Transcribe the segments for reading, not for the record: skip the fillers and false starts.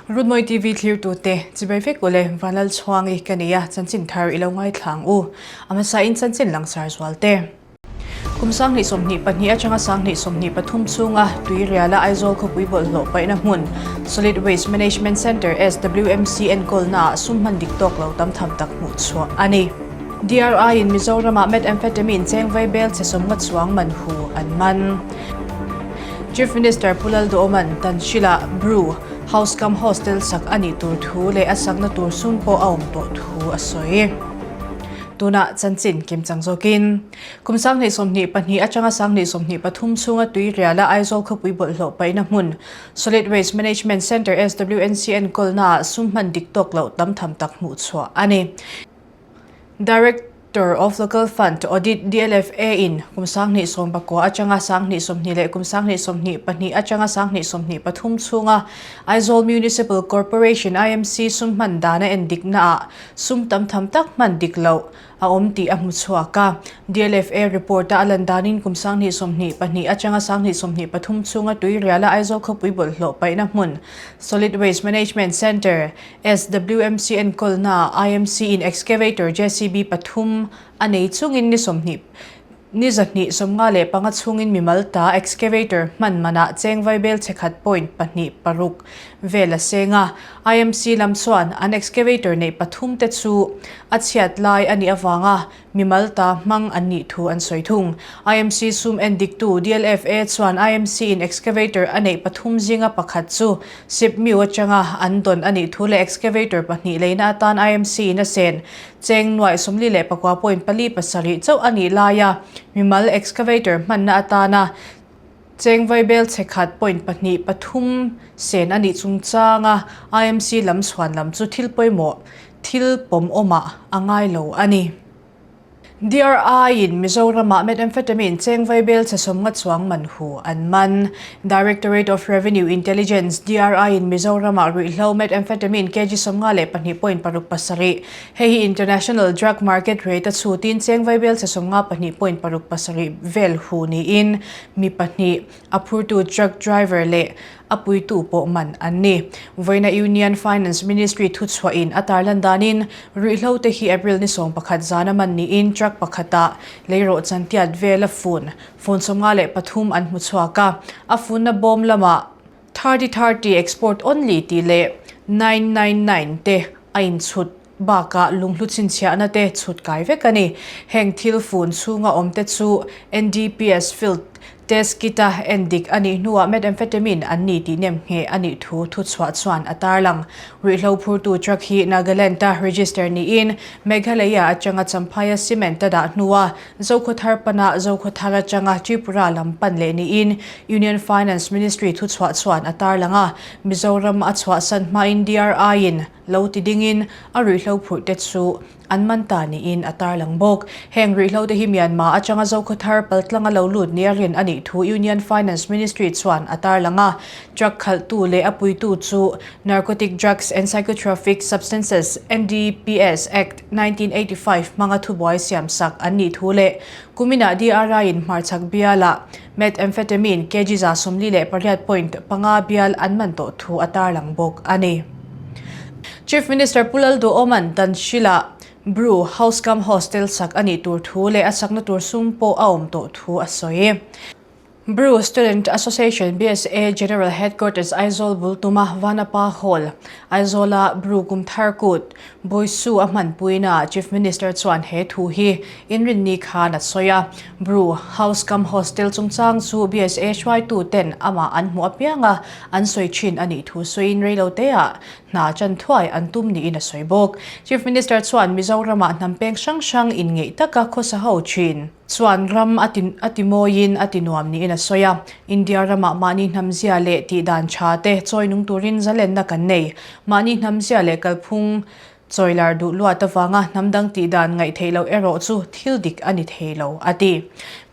Runmawi TV thlirtute, chibai vek ule, Vanlalchhuangi ka nei a, chanchin thar i lo ngaithla ang u. A hmasain chanchin langsar zual te. Kum 2022 atanga 2023 chhunga Tuiriala Aizawl khawpui bawlhhlawh paihna hmun Solid Waste Management Centre, SWMC, enkawlnaah sum hman dik tawk lo tam tham tak hmuh chhuah a ni. DRI in Mizoramah methamphetamine cheng vai bel chhe sawmnga chuang man hu an man. Chief Minister Pu Lalduhawman Tanhrila Bru House cum Hostel sak a nih tur thu leh a sakna tur sum pawh a awm tawh thu a sawi. Tunah chanchin kimchang zawkin kum 2022 atanga 2023 chhunga Tuiriala Aizawl khawpui bawlhhlawh paihna hmun Solid Waste Management Centre, SWNC, enkawlnaah sum hman dik tawk loh tam tham tak hmuh chhuah a ni. Director of Local Fund Audit, DLFA, in kum 2019 atanga 2020 leh kum 2022 atanga 2023 chhunga Aizawl Municipal Corporation, IMC, sum hman dana endiknaah Sum tam tham tak hman dik loh a awm tih a hmu chhuak a. DLFA report-a a lan danin kum 2022 atanga 2023 chhunga Tuiriala Aizawl khawpui bawlhhlawh paihna hmun Solid Waste Management Centre, SWMC, enkawlnaah IMC-in excavator JCB pathum a nei chungin ni 20 Ni 295 chhungin mimal ta excavator hman manah cheng vaibel chhe khat point pahnih paruk vel a seng a. IMC lam chuan an excavator neih pathum te chu a chhiat lai a nih avanga mimal ta hmang an nih thu an sawi thung. IMC sum en diktu DLFA chuan IMC in excavator a neih pathum zinga pakhat chu Sipmiu atanga an dawn a nih thu leh excavator pahnih leina atan IMC in a sen Cheng nuaih 49 point pali pasarih chauh a nih laia mimal excavator hmanna atana cheng vaibel chhe khat point pahnih pathum sen a nih chungchanga IMC lam chhuan lam chu thil pawimawh thil pawmawmah a ngai lo a ni. DRI in Mizoramah methamphetamine cheng vaibel chhe sawmnga chuang man hu an man. Directorate of Revenue Intelligence, DRI, in Mizoramah ruihhlo methamphetamine kg 52 point paruk pasarih, hei hi international drug market rate a chhutin cheng vaibel chhe 52 point paruk pasarih vel hu niin mi pahnih a phurtu truck driver leh a puitu pawh man an ni. Vawiina Union Finance Ministry thuchhuahin a tarlan danin ruihhlo te hi April ni 11 zana man niin truck pakhatah leirawh chantiat vela fun Phone 53 an hmu chhuak a, a funna bawm lamah thirty thirty export only tih leh nine nine nine te a inchhut bakah lunghlu chhinchhiahna te chhut kai vek a ni. Heng thil fun chhunga awm te chu NDPS field test kit a en dik a nih hnuah methamphetamine an ni tih nem ngheh a nih thu thuchhuah chuan a tarlang. Ruihhlo phurtu truck hi Nagaland-a register niin Meghalaya atanga Champhaia cement a dah hnua Zokhawthar pana Zokhawthar atanga Tripura lam pan leh niin Union Finance Ministry thuchhuah chuan a tarlang a, Mizoram a chhuahsan hmain DRI-in lo ti dingin a ruihhlo phurh te chu an man ta niin a tarlang bawk. Heng ruihhlo te hi Myanmar atanga Zokhawthar paltlanga lo lut nia rin a nih thu Union Finance Ministry chuan a tarlang a, truck khalhtu leh a puitu chu Narcotic Drugs and Psychotropic Substances, NDPS, Act, 1985 hmanga thubuai siamsak an nih thu leh kuminah DRI-in hmarchhak bialah methamphetamine kg 48 point panga bial an man tawh thu a tarlang bawk a ni. Chief Minister Pu Lalduhawma'n Tanhrila Bru House cum Hostel sak a nih tur thu leh a sakna tur sum pawh a awm tawh thu a sawi. Bru Student Association, BSA, General Headquarters Aizawl bul tuma Vanapa Hall, Aizawla Bru Kumthar Kut, Boisu a hmanpuinaah Chief Minister chuan he thu hi inrinni khan a sawi a. Bru House cum Hostel chungchang chu BSA hruaitu ten amah an hmuh apianga an sawi thin a nih thu sawiin reiloteah hna chan thuai an tum niin a sawi bawk. Chief Minister chuan Mizoramah hnam peng hrang hrang inngeih taka khawsa ho thin. Chuan ram a ti a ti mawiin a ti nuam niin a sawi a. India ramah mahni hnamzia leh tihdan tha te chawi nung turin zalenna kan nei. Mahni hnamzia leh kalphung chawilar duh luat avanga hnam dang tihdan ngaih theih loh erawh chu thil dik a ni thei lo, a ti.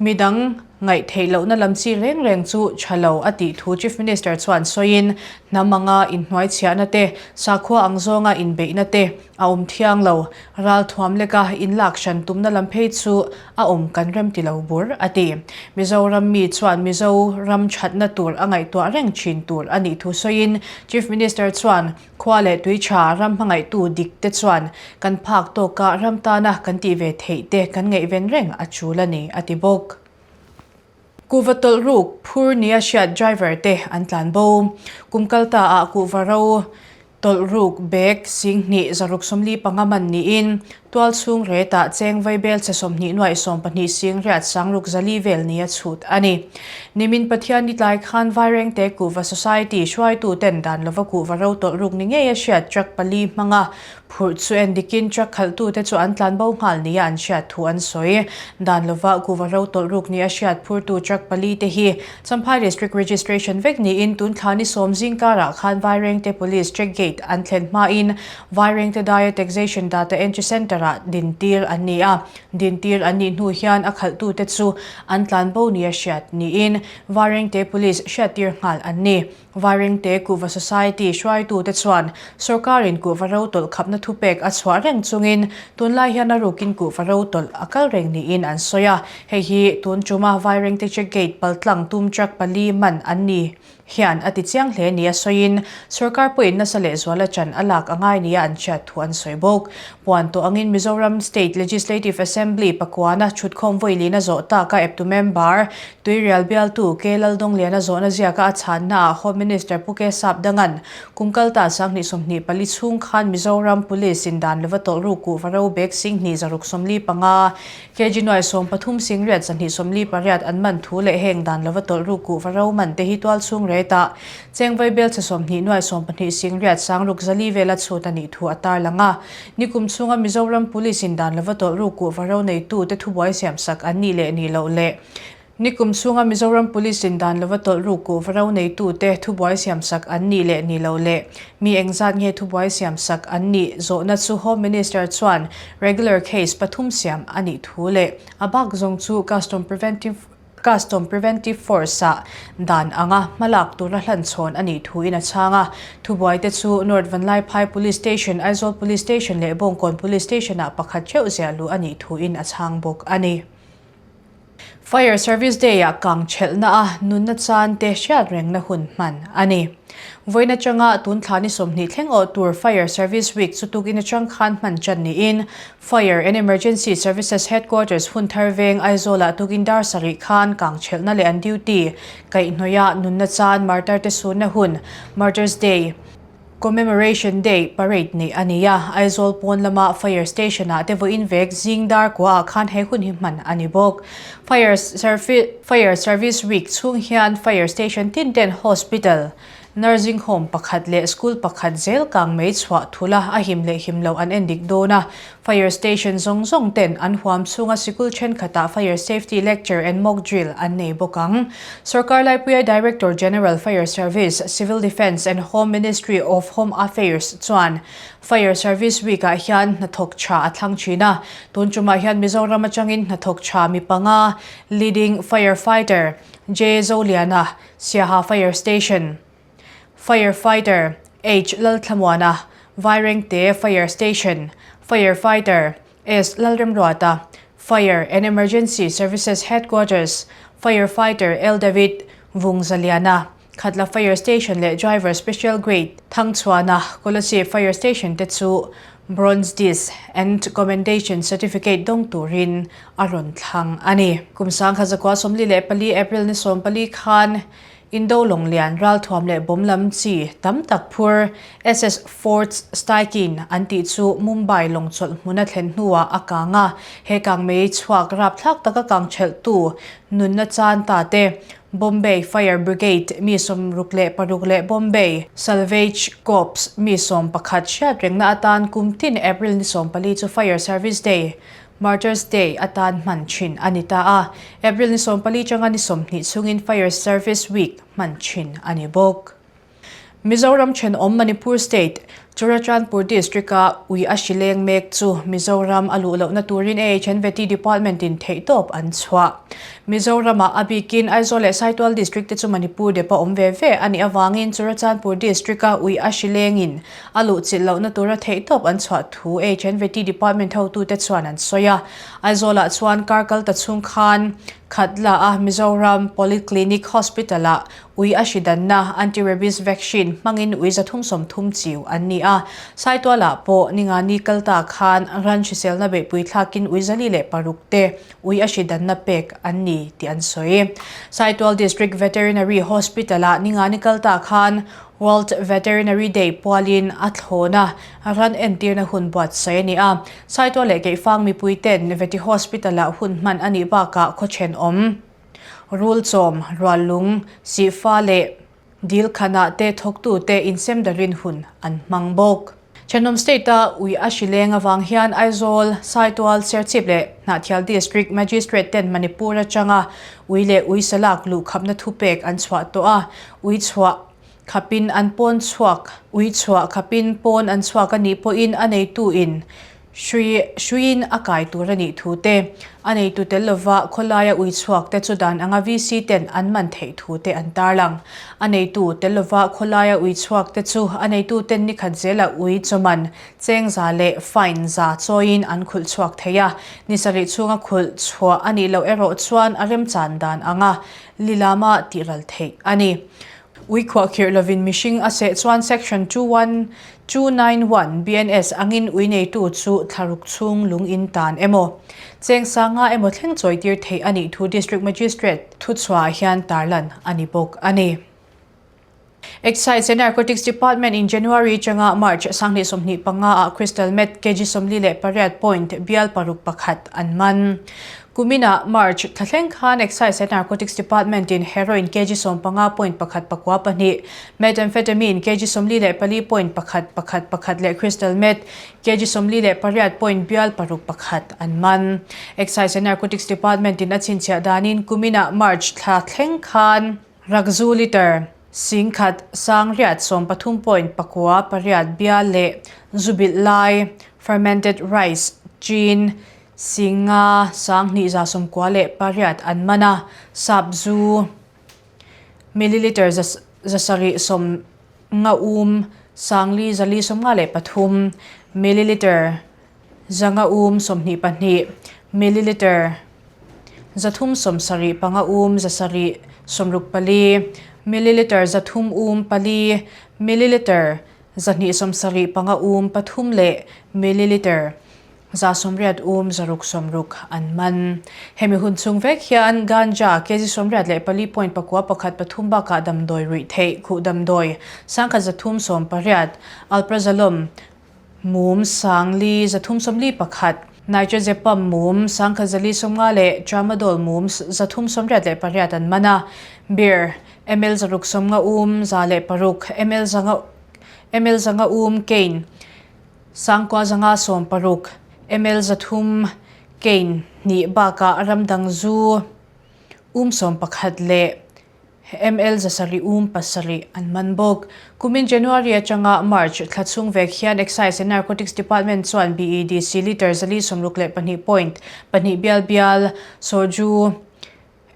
Midang. Ngaih theih lohna lam chi reng reng chu tha lo a tih thu Chief Minister chuan sawiin, hnam anga inhnuaichhiahna te, sakhua ang zawnga inbeihna te a awm thiang lo, ralthuam leka inlak hran tumna lam phei chu a awm kan rem ti lo bur a ti. Mizoram mi chuan Mizoram thatna tur a ngaihtuah reng thin tur a nih thu sawiin Chief Minister chuan Khua leh tui tha ram hmangaihtu dik te chuan kan phak tawka ram tana kan tih ve theih te kan ngaihven reng a tul a ni, a ti bawk. Kuhva tawlh ruk phur nia hriat driver te an tlan bo. Kum kal ta ah kuhva ro tawlh ruk bag 20 645 man niin tual chhung retah cheng vaibel che 20 nuaih 12 sing riat sangruk zali vel nia chhut a ni. Nimin Pathian ni tlai khan Vairengte Kuhva Society hruaitu ten dan lova kuhva ro tawlh ruk ni ngei a hriat truck pali hmanga phurh chu en dikin truck khalhtute chu an tlan bo nghal nia an hriat thu an sawi. Dan lova kuhva ro tawlh ruk ni a hriat phurtu truck pali te hi Champhai District Registration vek niin tun thla ni sawm zingkarah khan Vairengte Police check gate an thlen hmain Vairengte Daia Taxation Data Entry Centre-ah dintir an ni a. Dintir an nih hnu hian a khalhtute chu an tlan bo nia hriat niin Vairengte Police hriattir nghal an ni. Vairengte Kuhva Society hruaitute chuan sawrkarin kuhva ro tawlh khapna thupek a chhuah reng chungin tunlai hian a rukin kuhva ro tawlh a kal reng niin an sawi a. Hei hi tun tuma Vairengte Check Gate paltlang tum truck pali man an ni. Hian a ti chiang hle nia sawiin, sawrkar pawhin nasa lehzuala chan a lak a ngai nia an hriat thu an sawi bawk. Puan tawh angin Mizoram State Legislative Assembly pakuana thutkhawm vawilin a zawh tak a eptu member Tuirial bialtu K Laldawngliana zawhna ziaka a chhannaah Home Minister Pu K Sapdangan kum kalta 2024 chhung khan Mizoram Police in dan lova tawlh ru kuhva ro bag 10 645 KG nuai 13 singriat 248 an man thu leh heng dan lova tawlh ru kuhva ro man te hi tual chhung retah chengvai bel chhe 20 nuai 12 singriat sangruk zali vela chhut a nih thu a tarlang a. Nikum chhunga Mizoram Police in dan lova tawlh ru kuhva ro neitu te thubuai siamsak an nih leh nih loh leh Nikum chhunga Mizoram Police in dan lova tawlh ru kuhva ro neitu te thubuai siamsak an nih leh nih loh leh mi engzat nge thubuai siamsak an nih zawhna chu Home Minister chuan regular case pathum siam a nih thu leh a bak zawng chu Custom Preventive Custom Preventive Force ah dan anga hmalak tura hlanchhawn a nih thu in a chhang a. Thubuai te chu North Vanlaiphai Police Station, Aizawl Police Station leh Bawngkawn Police Station ah pakhat theuh ziah luh a nih thu in a chhang bawk a ni. Fire Service Day-ah kang thelhna a nunna chan te hriat rengna hun hman a ni. Vawiin atanga tun thla ni 20 thleng awh tur Fire Service Week chu tukin atang khan hman chan niin Fire and Emergency Services Headquarters hun thar veng Aizawl-ah tukin dar sarih khan kang thelhna leh an duty kaihhnawih a nunna chan martar te sunna hun Martyrs Day Commemoration Day parade neih a ni a, Aizawl pawn lama Fire Station ah te vawiin vek zing dar kua ah khan he hun hi hman a ni bawk. Fire Fire Service Week chhung hian Fire Station tin ten Hospital, Nursing Home pakhat leh School pakhat zel kang mei chhuah thul a, a him leh him loh an en dik dawn a. Fire Station zawng zawng ten an huam chhunga sikul thenkhatah Fire Safety Lecture and Mock Drill an nei bawk ang. Sorkar Laipuia Director General Fire Service, Civil Defence and Home Ministry of Home Affairs chuan Fire Service Week ah hian hnathawk tha a thlang thin a. Tun tumah hian Mizoram atangin hnathawk tha mi panga Leading Fire Fighter J Zoliana, Siaha Fire Station, Fire Fighter H Lalthlamuana, Vairengte Fire Station, Fire Fighter S Lalremruata, Fire and Emergency Services Headquarters, Fire Fighter L David Vungzaliana, Khatla Fire Station leh Driver Special Grade Thangchhuana, Kolasib Fire Station te chu Bronze Disc and Commendation Certificate dawng turin a rawn thlang a ni. Kum 1944 April ni 14 khan Indo Lawnglian ralthuam leh bawm lam chi tam tak phur SS Fort Steikin an tih chu Mumbai lawngchawlh hmuna thlen hnuah a kang a, he kang mei chhuak rapthlak taka kang thelhtu nunna chan ta te Bombay Fire Brigade mi 66 leh Bombay Salvage Corps mi 11 hriat rengna atan kum tin April ni 14 chu Fire Service Day Martyrs Day atan hman thin a ni ta a, April ni 14 tanga ni 20 chungin Fire Service Week hman thin a ni bawk. Mizoram thenawm Manipur State, Churachandpur District-a ui a hri leng mek chu Mizoram a luh lohna turin AHNVT Department-in theihtawp an chhuah. Mizoramah a bikin Aizawl leh Saitual District te chu Manipur depa awm ve ve a nih avangin Churachandpur District-a ui a hri lengin a luh chilh lohna tura theihtawp an chhuah thu AHNVT Department hotute chuan an sawi a. Aizawlah chuan kar kal ta chhung khan Khatla a Mizoram Polyclinic Hospital-ah Ui a hri danna, anti-rabies vaccine, hmangin ui 330 chiu an ni a. Saitualah pawh Ningani kal ta khan ran hriselna beihpui thlakin ui 406 te ui a hri danna pek an ni tih an sawi. Saitual District Veterinary Hospital-ah Ningani kal ta khan World Veterinary Day pualin a thlawn a, ran entirna hun buatsaih a ni a. Saitual leh Keifang mipuiten Vety Hospital-ah hun hman a nih bakah khawthenawm. Rulchawm, Ruallung, Sihfa leh Dilkhanah te thawktute insemdarin hun an hmang bawk. Thenawm State-a ui a hri leng avang hian Aizawl, Saitual, Serchhip leh Hnahthial District Magistrate ten Manipur atanga ui leh ui salak luhkhapna thupek an chhuah tawh a, ui chhuah khapin an pawn chhuak, ui chhuah khapin pawn an chhuak a nih pawhin a neitu in Hrui, hruiin a kai tur a nih thu te, a neitu tel lova khawlaia ui chhuak te chu dan anga VC ten an man theih thu te an tarlang. A neitu tel lova khawlaia ui chhuak te chu a neitu ten nikhat zela ui chawman cheng za leh fine za chawiin an khulh chhuak thei a, ni sarih chhunga khulh chhuah a nih loh erawh chuan a remchan dan anga lilama tihral theih a ni. Ui khuahkhirh lovin mihring a seh chuan Section 21291 BNS angin ui neitu chu thlaruk chhung lung in tan emaw, cheng sanga emaw thleng chawitir theih a nih thu District Magistrate thuchhuah hian tarlan a ni bawk a ni. Excise and Narcotics Department in January atanga March 2025 ah Crystal Meth kg 48 point bial paruk pakhat an man. Kuminah March thla thleng khan Excise and Narcotics Department in Heroin kg 15 point pakhat pakua pahnih, Methamphetamine kg 44 point pakhat pakhat pakhat leh Crystal Meth kg 48 point bial paruk pakhat an man. Excise and Narcotics Department in a chhinchhiah danin kuminah March thla thleng khan Rakzu litre 10,000 riat 13 point pakua pariat bial leh zubilh lai, fermented rice, chin, 5 sang hnih 198 an man a, sap zu milliliter 700 sawm nga um 4 453 milliliter 500 um 22 milliliter 375 um 764 milliliter 300 um 4 milliliter 275 um 3 leh milliliter 180 um 660 an man. Hemi hun chhung vek hian ganja kg 84 point pakua pakhat pathum bakah damdawi ruih theih khuh damdawi 1380 alprazolam mum 4341 nitrazepam mum 1450 leh tramadol mum 388 an man a, beer ml 650 um 106 ml ml 500 um cane 9560 ml 300 cane hnih bakah ramdang zu um 11 leh ml 700 um 7 an man bawk. Kumin January atanga March thla chhung vek hian Excise and Narcotics Department chuan BEDC litre 462 point pahnih bial bial soju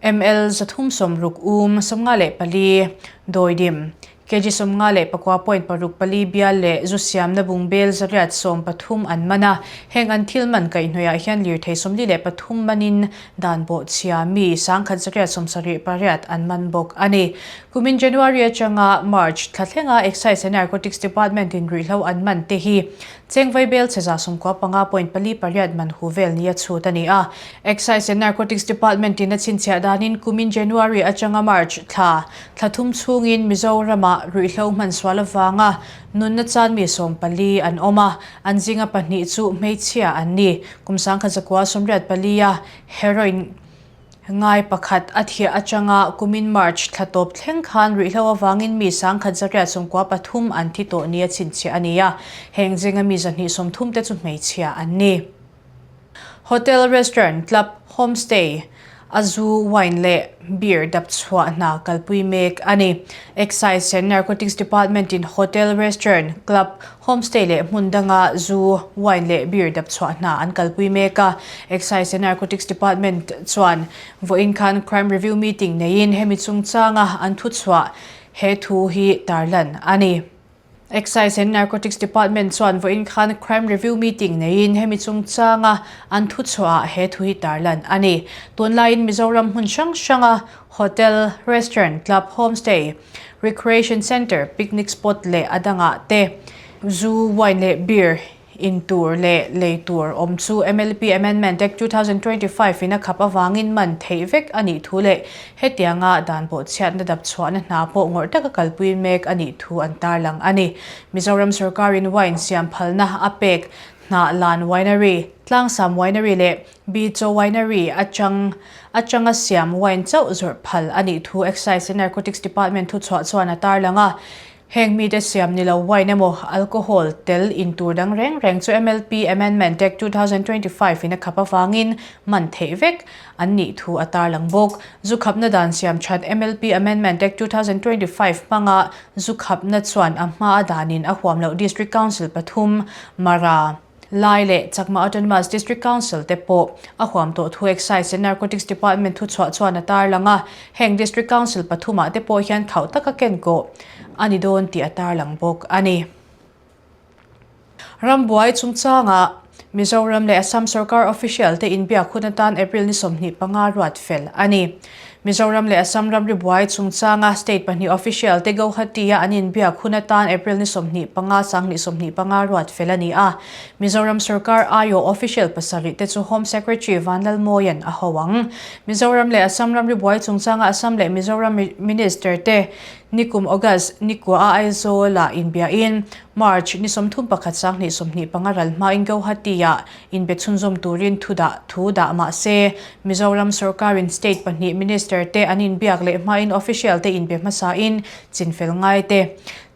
ml 360 um 54 dawidim kg 59 point paruk pali bial leh zu siamna bungbel 813 an man a, heng an thil man kaihhnawih ah hian lirthei 43 manin dan bawhchhia mi 1878 an man bawk a ni. Kumin January atanga March thla thlenga Excise and Narcotics Department in ruihhlo an man te hi Chengvai bel chhe 95 point pali pariat man hu vel nia chhut a ni a. Excise and Narcotics Department in a chhinchhiah danin kumin January atanga March thla thla thum chhungin Mizoramah ruihhlo hman sual avanga nunna chan mi 14 an awm a, an zinga pahnih chu hmeichhia an ni. Kum 1984 a heroin ngai pakhat a thiah atanga kumin March thla tawp thleng khan ruihhlo avangin mi 1993 an thi tawh nia chhinchhiah a ni a, heng zinga mi 230 te chu hmeichhia an ni. Hotel, restaurant, club, homestay. a zu, wine leh beer dap chhuah hna kalpui mek a ni. Excise and Narcotics Department in hotel, restaurant, club, homestay leh hmun danga zu, wine leh beer dap chhuah hna an kalpui mek a. Excise and Narcotics Department chuan vawiin khan Crime Review Meeting neiin hemi chungchanga an thuchhuah he thu hi tarlan a ni. Excise and Narcotics Department chuan vawiin khan Crime Review Meeting neiin hemi chungchanga an thuchhuahah he thu hi tarlan a ni. Tunlaiin Mizoram hmun hrang hranga Hotel, Restaurant, Club, Homestay, Recreation Centre, Picnic Spot leh a dangah te zu, wine leh beer In tur leh lei tur awm chu MLP Amendment Act 2025 in a khap avangin man theih vek a nih thu leh hetianga dan pawh chhiatna dap chhuahna hna pawh ngawrh taka kalpui mek a nih thu an tarlang a ni. Mizoram sawrkarin wine siam phalna a pek hnah Lan Winery, Tlangsam Winery leh Bicho Winery atang atanga siam wine chauh zawrh phal a nih thu Excise and Narcotics Department thuchhuah chuan a tarlang a. Heng mite siam ni lo wine emaw alcohol tel in tur dang reng reng chu MLP Amendment Act 2025 in a khap avangin man theih vek an nih thu a tarlang bawk. Zu khapna dan siam that MLP Amendment Act 2025 hmanga zu khapna chuan a hma a danin a huam loh District Council pathum, Mara, Lai leh Chakma Autonomous District Council te pawh a huam tawh thu Excise and Narcotics Department thuchhuah chuan a tarlang a, heng District Council pathumah te pawh hian khauh taka kenkawh a ni dawn tih a tarlang bawk a ni. Rambuai chungchangah Mizoram leh Assam sorkar official te inbiak hun atan April ni 25 ruat fel a ni. Mizoram leh Assam ramri buai chungchanga state pahnih official te Guwahati-a an inbiak hun atan April ni 25 2025 ruat fel a ni a. Mizoram sorkar aiawh official pasarih te chu Home Secretary Vanlalmawia'n a ho ang. Mizoram leh Assam ramri buai chungchanga Assam leh Mizoram Minister te nikum August nikua-a Aizawl-ah inbiahin March ni 31 2025 ral hmain Guwahati-ah Inbe chhunzawm turin thu dah thu dah mah se, Mizoram sorkarin state pahnih minister te an inbiak leh hmain official te inbe hmasain chinfel ngai te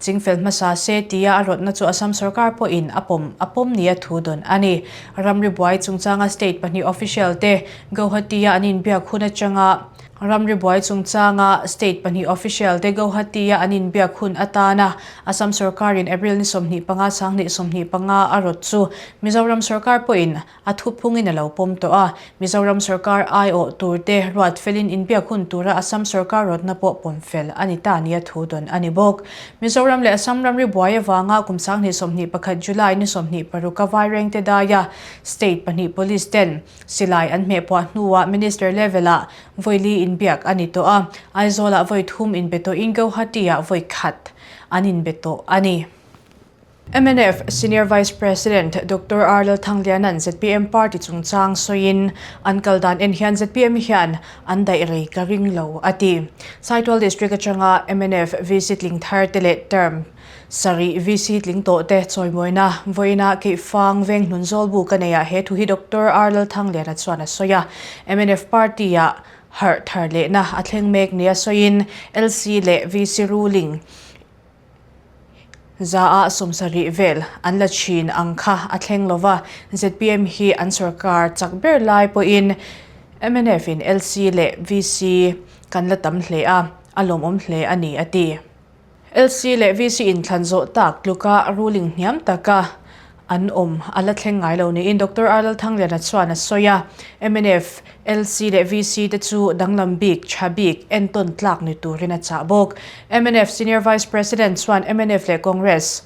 chingfel hmasa se tia a rawtna chu Assam sorkar pawhin a pawm a pawm nia thu dawn a ni. Ramri buai chungchanga state pahnih official te Guwahati-a an inbiak hun atanga Ramri buai chungchanga state pahnih official te Guwahati-a an inbiak hun atana Assam sorkarin April ni 25 2025 a rawt chu Mizoram sorkar pawhin a thuphungin a lo pawm tawh a. Mizoram sorkar aiawh tur te ruat felin inbiak hun tura Assam sorkar rawtna pawh pawm fel a ni ta nia thu dawn a ni bawk. Mizoram leh Assam ramri buai avanga kum 2021 July ni 26 a Vairengte daia state pahnih police ten Silai an hmehpuah hnuah Minister level-ah vawi li inbiak a ni tawh a, Aizawl-ah vawi thum inbe tawhin Guwahati-ah vawi khat an inbe tawh a ni. Mnf Senior Vice President Doctor R Lalthangliana'n zpm party chungchang sawiin, An kal dan en hian zpm hian an daih rei ka ring lo, a ti. Saitual District atanga mnf VC tling thar te leh term Sarih VC tling tawh te chawimawina vawiina Keihfang veng hnun zawlbu ka nei ah he thu hi Doctor R Lalthangliana chuan a sawi a. Mnf party ah harh thar lehna a thleng mek nia sawiin LC leh VC ruling za ah 70 vel an la thin ang kha a thleng lova, zpm hi an sorkar chak ber lai pawhin mnf in LC leh VC kan la tam hle a, a lawmawm hle a ni a ti. LC leh VC inthlan zawh tak tluka ruling hniam taka an awm a la thleng ngai lo niin Doctor R Lalthangliana chuan a sawi a. Mnf, LC leh VC te chu danglam bik, tha bik, entawn tlak ni turin a chah bawk. Mnf Senior Vice President chuan mnf leh Congress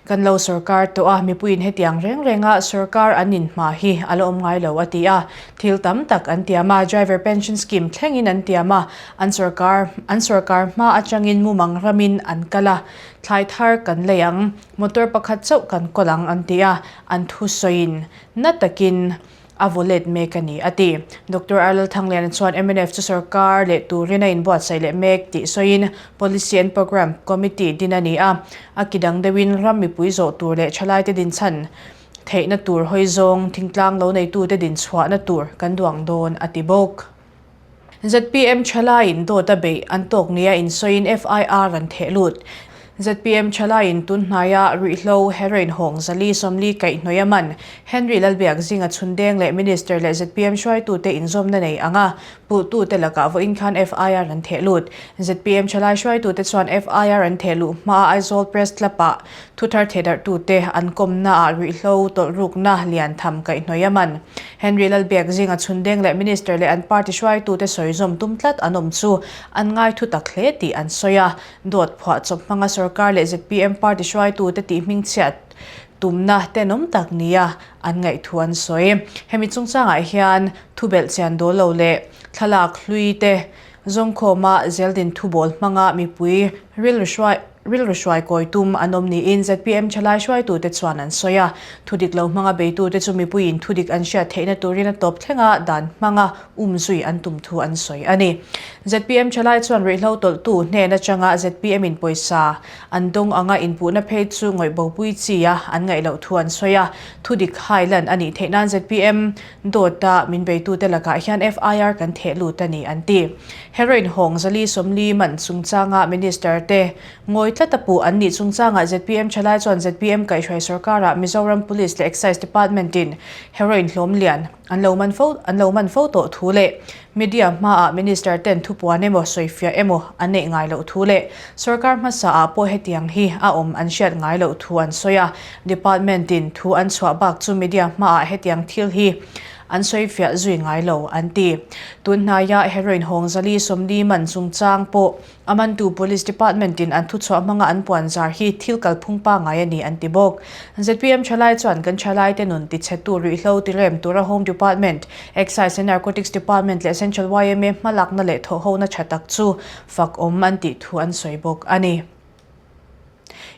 kan lo sorkar tawh a, mipuiin hetiang reng renga sorkar an inhma hi a la awm ngai lo a ti a. Thil tam tak an tiam a, driver pension scheme thlengin an tiam a, an sorkar an sorkar hma atangin mumang ramin an kal a, thlai thar kan lei ang, motor pakhat chauh kan kawl ang an ti a, an thusawiin na takin a vaw let mek a ni, a ti. Doctor Arlal Thangliana chuan mnf chu sorkar leh turin a inbuatsaih leh mek tih sawiin Policy and Programme Committee din a ni a, a ki dang deuhin ram mipui zawh tur leh thalaite dinchhan theihna tur hawi zawng thingtlang lo neitute dinchhuahna tur kan duang dawn, a ti bawk. Zpm thalaiin dawt a beih an tawk nia insawiin FIR an theh lut. ZPM thalaiin tun hnaia ruihhlo heroin hawng 440 kaihhnawih a man. Henry Lalbiak zinga chhundeng leh Minister leh ZPM hruaitute inzawmna nei ang a, puhtute lakah vawiin khan FIR an theh lut. ZPM thalai hruaitute chuan FIR an theh luh hmaa Aizawl Press Club-ah thuthar thehdarhtute an kawmnaah ruihhlo tawlhrukna lian tham kaihhnawih a man. Henry Lalbiak zinga chhundeng leh Minister leh an party hruaitute sawizawm tum tlat an awm chu an ngai thutak hle tih an sawi a. Dawt phuah chawp hmanga sorkar leh zpm party hruaitute tih hmingchhiat tumna tenawm tak nia an ngaihthu an sawi. Hemi chungchangah hian thubelh chian dawl lo leh thlalak hlui te zawngkhawma zeldin thubawl hmanga mipui rilru hruai rilru hruai kawi tum an awm niin zpm thalai hruaitute chuan an sawi a. Thudik lo hmanga beitute chu mipuiin thudik an hriat theihna turin a tawp thlenga dan hmanga umzui an tum thu an sawi a ni. Zpm thalai chuan ruihhlo tawlhtu hnen atanga zpm in pawisa an dawng anga inpuhna phei chu ngawih bopui chi a an ngaih loh thu an sawi a. Thudik hai lan a nih theih nan zpm dawta min beitute lakah hian FIR kan theh lut a ni an ti. Heroin hawng 440 man chungchanga Minister te ngawi tlat a puh an nih chungchangah zpm thalai chuan zpm kaihhruai sorkarah Mizoram Police leh Excise Department in heroin hlawm lian An lo man fo an lo man fo tawh thu leh media hmaah Minister ten thupuan emaw sawifiah emaw an neih ngai loh thu leh sorkar hmasa ah pawh hetiang hi a awm an hriat ngai loh thu an sawi a. Department in thu an chhuah bak chu media hmaah hetiang thil hi an sawifiah zui ngai lo an ti. Tun hnaia heroin hawng 440 man chungchang pawh A mantu Police Department in an thuchhuah hmanga an puan zar hi thil kalphung pangngai a ni an ti bawk. Zpm thalai chuan kan thalaite nun tichhetu ruihhlo tirem tura Home Department, Excise and Narcotics Department leh Central yma hmalakna leh thawhhona tha tak chu fak awm an tih thu an sawi bawk a ni.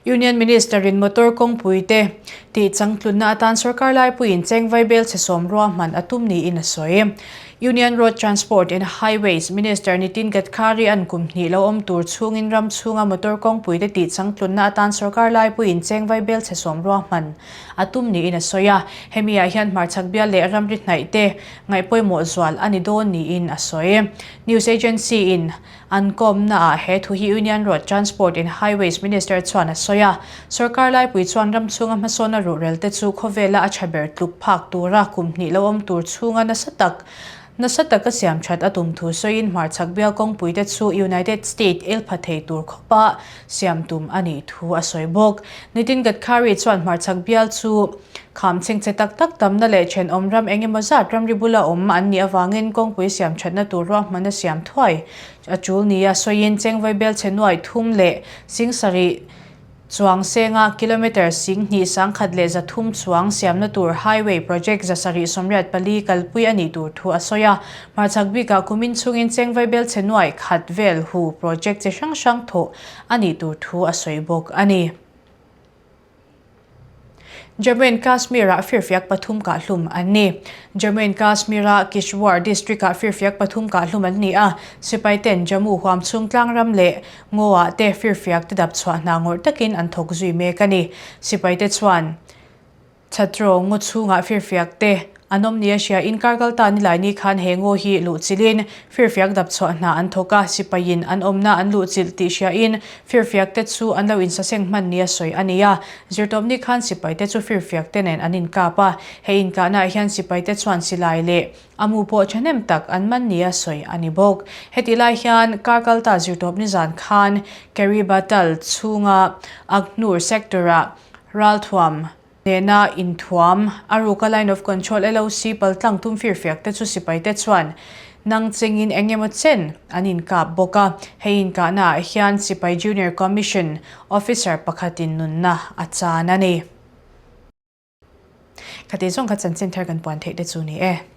Union Minister in motor kawngpui te tih changtlunna atan sorkar laipuiin chengvai bel chhe sawm ruahman a tum niin a sawi. Union Road Transport and Highways Minister Nitin Gadkari an kum hnih lo awm tur chhungin ram chhunga motor kawngpui te tih changtlunna atan sorkar laipuiin chengvai bel chhe sawm ruahman a tum niin a sawi a. Hemi ah hian hmarchhak bial leh ramri hnaih te ngaihpawimawh zual a ni dawn niin a sawi. News agency in An kawmnaah he thu hi Union Road Transport and Highways Minister chuan a sawi a. Sorkar laipui chuan ram chhunga hmasawnna ruhrel te chu khawvela a tha ber tluk phak tura kum hnih lo awm tur chhunga nasa tak nasa taka siam that a tum thu sawiin hmarchhak bial kawngpui te chu United State el pha thei tur khawpa siam tum a nih thu a sawi bawk. Nitin Gadkari chuan hmarchhak bial chu Kham chhengchhe tak tak tamna leh thenawm ram eng emaw zat ramri bula awm an nih avangin kawngpui siam thatna tur ruahman a siam thuai a tul nia sawiin Chengvai bel chhe nuai thum leh 7000 chuang senga kilometre 20 103 chuang siamna tur highway project 784 kalpui a nih tur thu a sawi a. Hmarchhak bikah kumin chungin Chengvai bel chhe nuai khat vel hu project chi hrang hrang thawh a nih tur thu a sawi bawk a ni. Jammu and Kashmir-ah firfiak pathum kahhlum an ni. Jammu and Kashmir-a Kishtwar district-ah firfiak pathum kahhlum an ni a, sipai ten Jammu huam chhung tlang ram leh ngaw-ah te firfiak te dap chhuah hna ngawrh takin an thawk zui mek a ni. Sipai te chuan Chhatro ngaw chhungah firfiak te An awm nia hria in kar kal ta nilai ni khan he ngaw hi luh chilhin firfiak dap chhuah hna an thawk a, sipaiin an awmna an luh chilh tih hria in firfiak te chu an lo insaseng hman nia sawi a ni a. Zirtawp ni khan sipai te chu firfiak te nen an inkap a, he inkahna ah hian sipai te chuan silai leh a mu pawh thahnem tak an man nia sawi a ni bawk. Hetih lai hian kar kal ta zirtawp nizan khan Keri Batal chhunga Akhnoor sector ah ralthuam Hnehna inthuam, a ruka Line of Control, LOC, paltlang tum firfiak te chu sipai te chuan nang chengin eng emaw chen an inkap bawk a. Hei inkahna ah hian sipai Junior Commission Officer pakhatin nunna a chan a ni. Khati zawng kha chanchin thar kan puan theih te chu ni e.